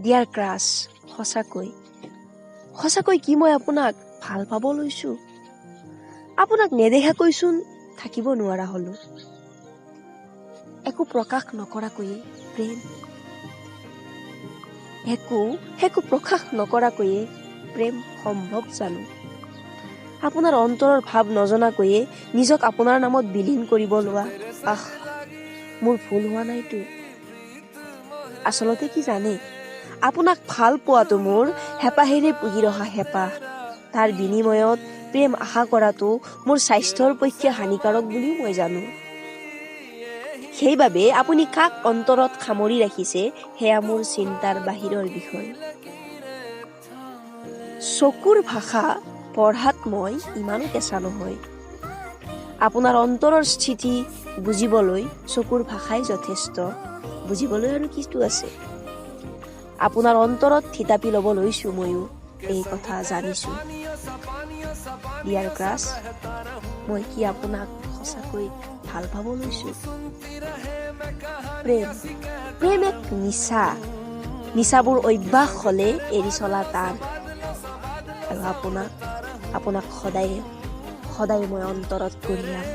Dear crash, সঁচাকৈ সঁচাকৈ কি মই আপোনাক ভাল পাব লৈছো? আপোনাক নেদেখাকৈচোন থাকিব নোৱাৰা হলো। একো প্ৰকাশ নকৰাকৈয়ে প্ৰেম, একো একো প্ৰকাশ নকৰাকৈয়ে প্ৰেম সম্ভৱ জানো? আপোনাৰ অন্তৰৰ ভাৱ নজনাকৈয়ে নিজক আপোনাৰ নামত বিলীন কৰিব লোৱা, আহ, মোৰ ভুল হোৱা নাইতো? আচলতে কি জানে, আপোনাক ভাল পোৱাটো মোৰ হেঁপাহেৰে পুহি ৰখা হেঁপাহ। তাৰ বিনিময়ত প্ৰেম আশা কৰাটো মোৰ স্বাস্থ্যৰ পক্ষে হানিকাৰক বুলিও মই জানো। সেইবাবে আপুনি কাক অন্তৰত সামৰি ৰাখিছে, সেয়া মোৰ চিন্তাৰ বাহিৰৰ বিষয়। চকুৰ ভাষা পঢ়াত মই ইমানো কেঁচা নহয়। আপোনাৰ অন্তৰৰ স্থিতি বুজিবলৈ চকুৰ ভাষাই যথেষ্ট। বুজিবলৈ আৰু কিটো আছে? আপোনাৰ অন্তৰত থিতাপি ল'ব লৈছো, ময়ো এই কথা জানিছো। ডিয়াৰ ক্ৰাছ, মই কি আপোনাক সঁচাকৈ ভাল পাব লৈছো? প্ৰেম, প্ৰেম এক নিচা। নিচাবোৰ অভ্যাস হ'লে এৰি চলা টান। আৰু আপোনাক সদায় সদায় মই অন্তৰত কঢ়িয়াম।